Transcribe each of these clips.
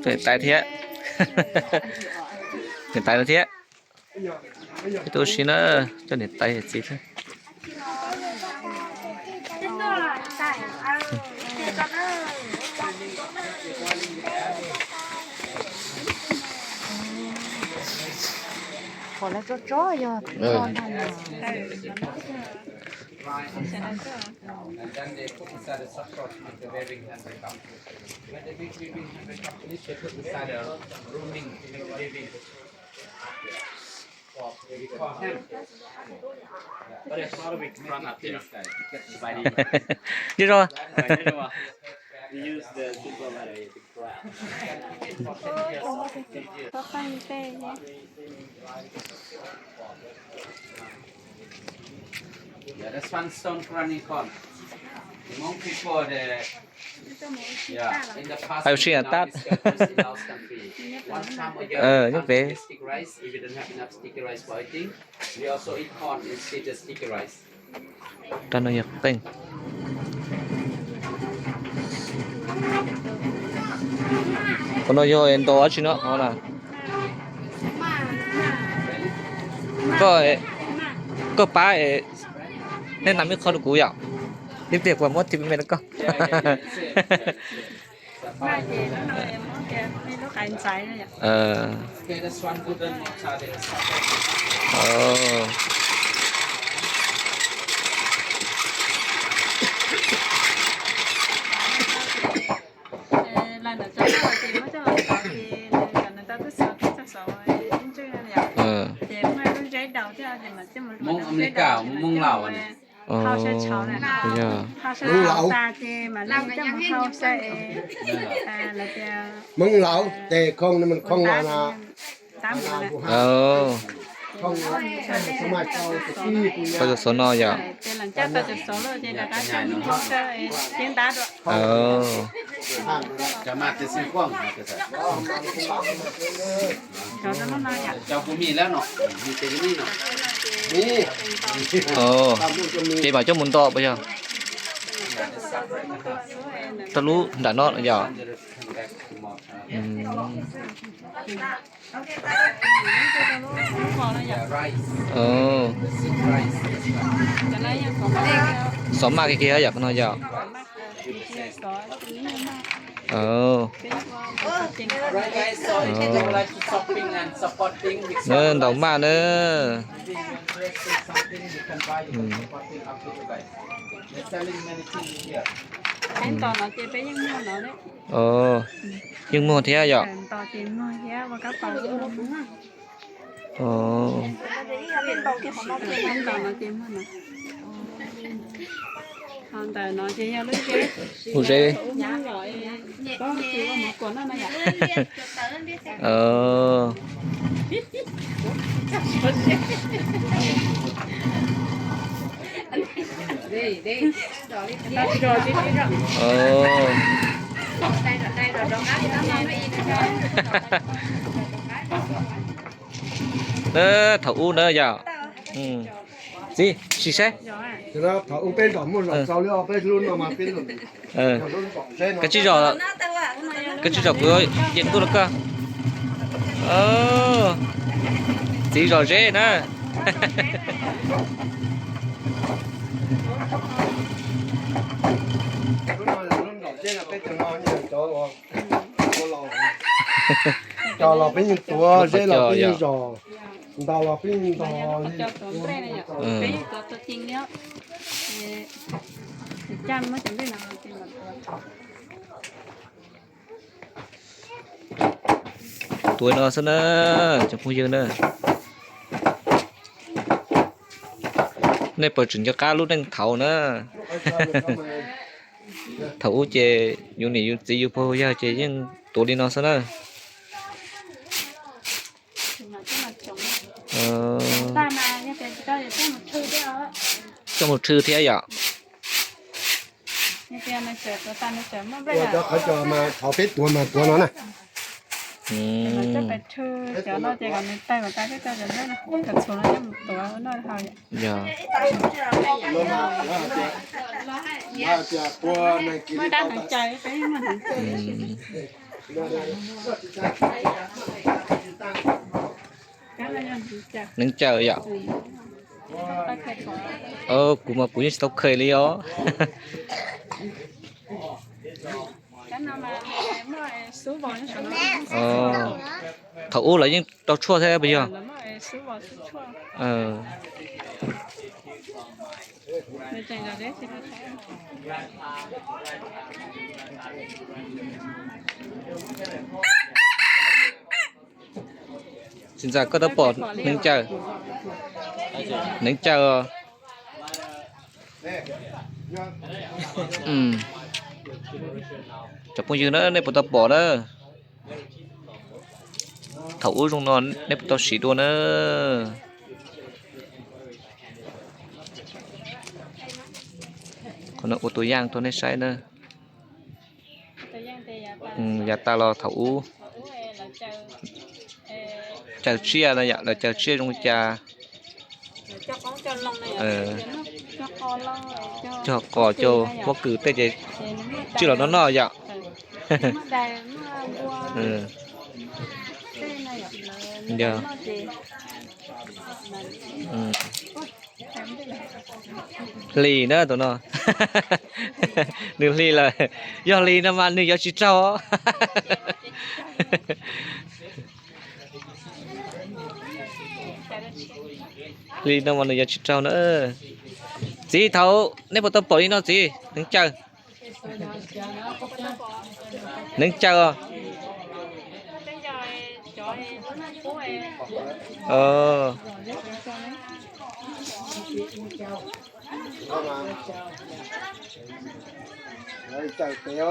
Coj niam tais thiab. Niam tais no thiab. Peb tuaj ua si na, coj niam tais yawm txiv thiab. And then they put inside the subclass to make the waving hand welcome. When they make waving hand welcome, please they put inside the rooming to make waving. They call hand. But there's a lot of it run up here. Get the biting. Biết rồi. Right, you know what? You use the simple letter, you can grab. Yeah, that's one stone running corn. Among people, the, yeah, in the past, Ai, sim tam. One time a year, you can't get sticky rice if you don't have enough sticky rice for eating. We also eat corn instead of sticky rice. Rau no yog qeej. Qhov no yog ntaus dab tsi no na? Koj, koj pab es nej nab ib qho rau kuv yom. Ib pliag kuv muab tis me rau koj. Hmoob Amelikas, Hmoob Laus. Hmoob Laus. Hmoob Laus, tes khoo no mas khoo no na. Tau cov xov no yom. Ces mam coj mus nto puas yog? Tau lub nram no yom. Xov maj kiag kiag yom no yom. Ntaus maj na. Yeej muag thiab yom. Lub zeb. Thaum ub na yom. Txiv, sim saib. Thaum ub peb zos muaj zos txaus li peb lub no mas peb lub. Koj tsij zom, koj tsij zom kuv yees ntuj rau koj. Txiv zom zeb na. Cov los peb yeej tuav, zeb los peb yeej zom, ntaus los peb yeej ntaus li. Tuav no xwb na, cov phooj ywg na. Nej puas tseem nco qab lub neej thaud na? Thaum ub ces yus niam yus txiv yus pog yawg ces yeej tuav li no xwb na. Coj mus rhwb thiab yom. Ua cov qhov cos mas thaum peb tuav mas tuav no na. Yog. Muaj dab neeg caw, neeg caw yom. Kuv mas kuv yeej tsis tau khaws li os. Thaum ub lawv yeej rau tshuaj thiab puas yog? Tsis ntxam koj tau pom neeg caw, neeg caw. Cov phooj ywg na, nej puas tau pom na? Thaum ub zoo no nej puas tau siv dua na? Qhov no ua tus yaj rau nej saib na. Yav tas los thaum ub caw tsiaj no yom, lawv caw tsiaj zoo li cas. Cog qos cog pob kws tej ces tswj los noj noj yom. Hli na tus no. Nws hli lawm, yog hli no mas nws yuav tsis raug. Hli no mas nws yuav tsis raug na. Txiv, thaum nej puas tau pom li no txiv, neeg caw? Neeg caw os. Yog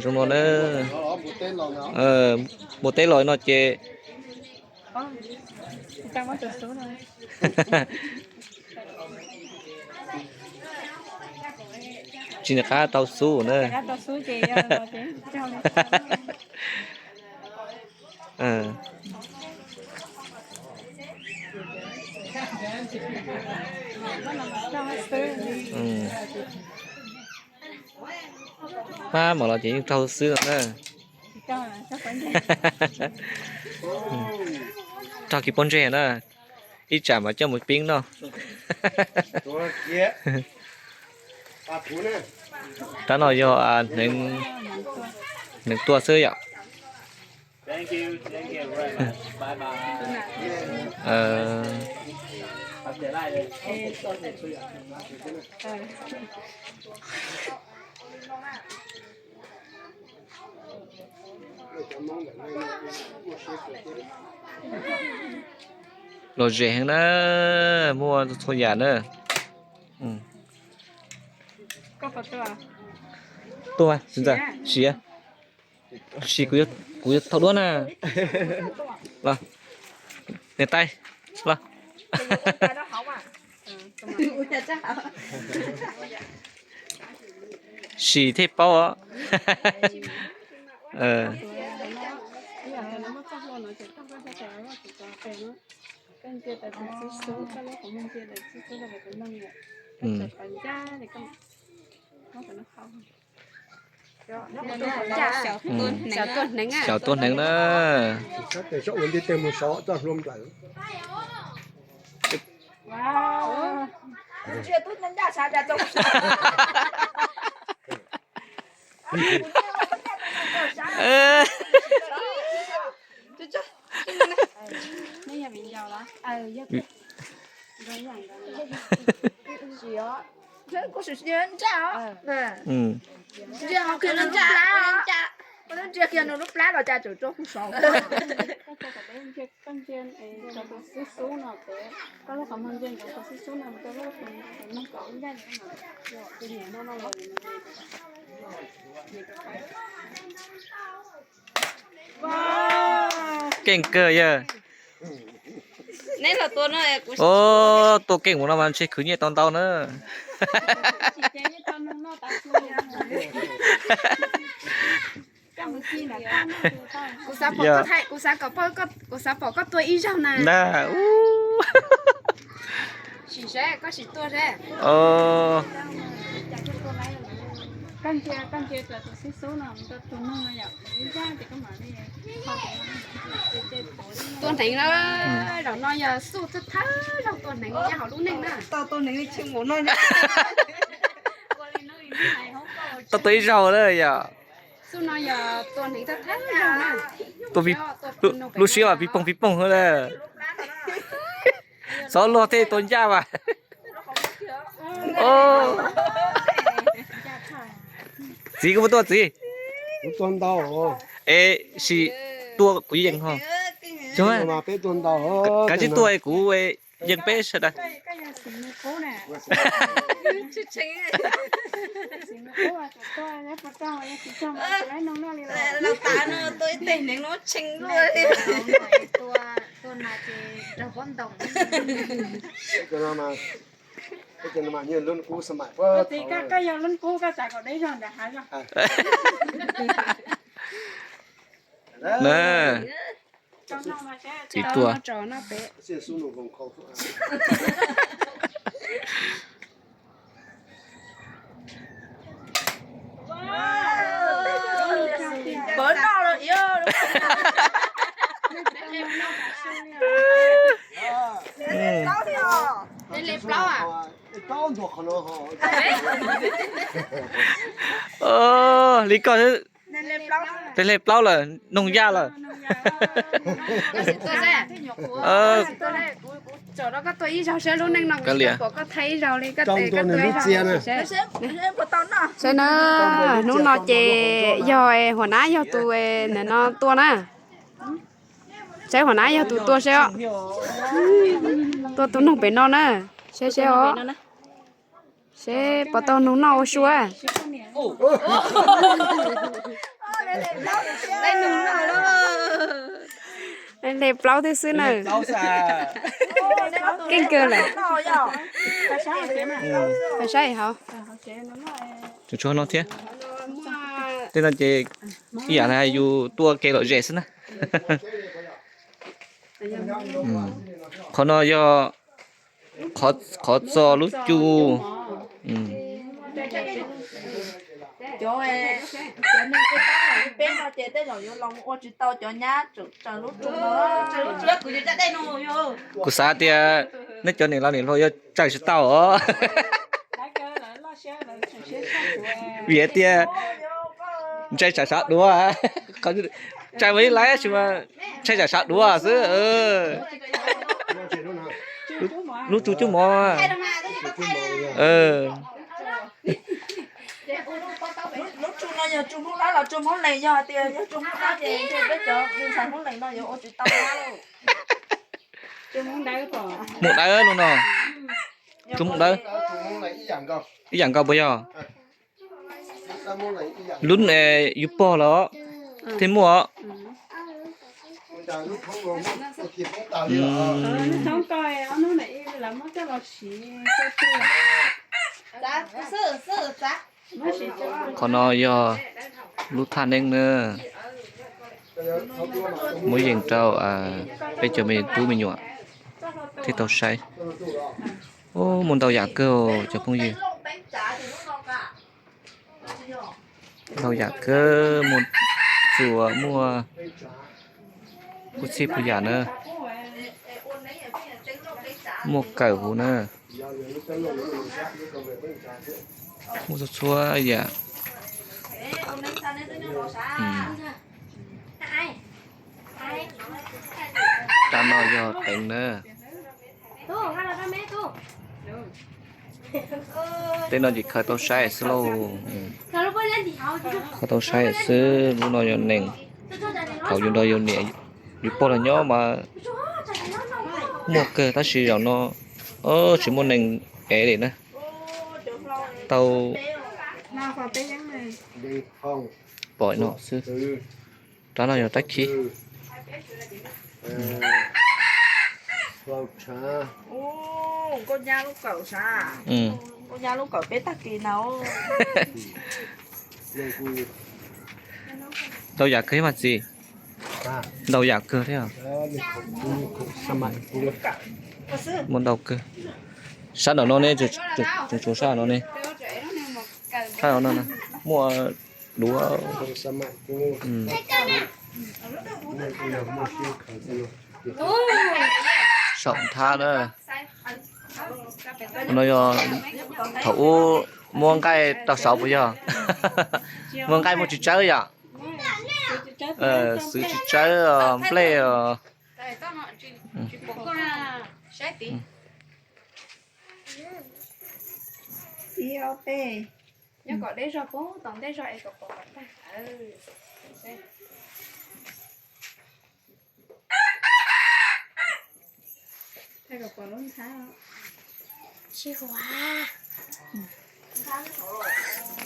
zoo no na. Mus teb los no ces tsis nco qab tau xub na. Pab mam los ces yeej raug xwb no na. Raug kiag pob ntseg na, ib tsam mas coj mus pib noj. Rab no yog hneev tuaj xwb yom. Lom zem heev na, muaj txhua yam na. Tuaj, sim, kuv yuav thau duab na. Los, niam tais, los. Sim thiaj paub os. Xyaum tuaj hneev na. Keej kawg yawg. Ua, tua keej mus no mas ntshe khwv nyiaj tau ntau na. Kuv xav pom koj tua ib zaug na. Sim, koj sim tuaj. Tua hneev na, zaum no yog xub thawj zaug tua hneev nyob hauv lub neej na. Tau tua ib zaug na yom. Xub no yog tua hneev thawj thawj zaug na. Lub siab mas pib poog pib poog na. Txhob luag thiaj tua ncaj mas. Txiv, koj puas tuaj txiv? Es sim tua kuv yees ho. Kav tsij tuaj kuv yees peb sawv daws. Txiv tuaj. Li koj, tej hle plaub lawm, noog yaj lawm. Saib na, hnub no ces yog huam nab yog tus no tua na. Saib huam nab yog tus tua seb os. Tua tus noog pem no na. Seb seb os. Seb puas tau noog noj ua sua. Hle plaub thiab xwb na. Keej kawg lawm. Saib hauv. Tsuas no thiab. Tej no ces ib yam li yus tua kev lom zem xwb na. Qhov no yog qhov txo lub cu. Kuv xav tias nej cov niam laus niam hluas yuav tsaws tsis tau os. Vim tias ntshai tsam sav duav. Tsaws ua ib laiv tab sis mas ntshai tsam sav duav xwb. Lub tsu cub mov. Lub tsu no yog tsu Hmoob Dawb los tsu Hmoob Lees? Yog tias yog tsu Hmoob Dawb ces peb cov ntxhais Hmoob Lees no yuav ua tsis tau. Hmoob Dawb lub no. Tsu Hmoob Dawb. Ib yam nkaus puas yog? Lub yus pog los thiaj muaj. Qhov no yog lub thaj neeb na. Muab yees rau peb cov me tub me nyuam thiaj tau saib. Muaj ntau yam kawg cov phooj ywg. Ntau yam kawg, muaj txuas, muaj puj txhij puj yam na. Muaj kawm huv na. Muaj txhua txhua yam. Rab no yog teev na. Tej no ces khaws tau saib xwb lauj. Khaws tau saib xwb, lub no yog nees. Thaum yus nrog yus niam yus pog los nyob mas muaj kawg tab sis zaum no tsis muaj nees ev li na. Tau pom no xwb. Rab no yog rab khib. Ntau yam kawg mas txiv. Ntau yam kawg thiab. Muaj ntau kawg. Sab nram no ne, tsuas sab no ne. Sab no muaj duav. Saum nthab na. No yog thaum ub muab nqaij tau sauv puas yog? Muab nqaij muaj tsis tsawb yom? Xwb tsis tsawb, nplej os.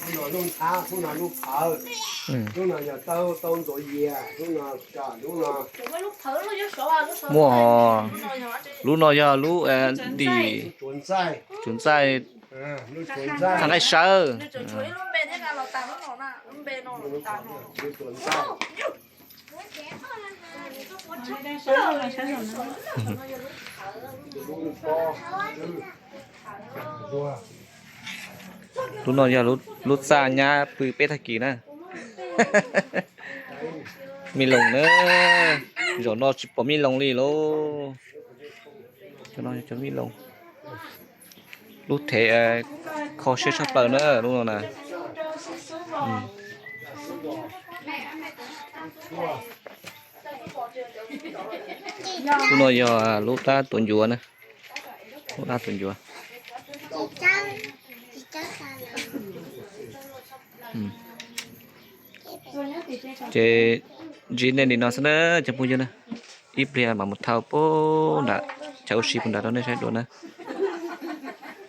Lub no lub nthab, lub no lub phawv, lub no yog tau ntxuav yias, lub no, lub no. Muaj, lub no yog lub dim, tsuav ntxaij, tag nqaij sawb. Lub no yog lub txaj nyab pw peb tag kis na. Me loos na, zaum no tsis pom me loos li lauj. Cov no cov me loos. Lub thev kho siab tshaj plaws na lub no na. Lub no yog lub dab tuav ncuav na, lub dab tuav ncuav. Ces ntsib nej li no xwb na cov phooj ywg na. Ib pliag mam mus thau puag nram chaw ua si puag nrad rau nej saib dua na.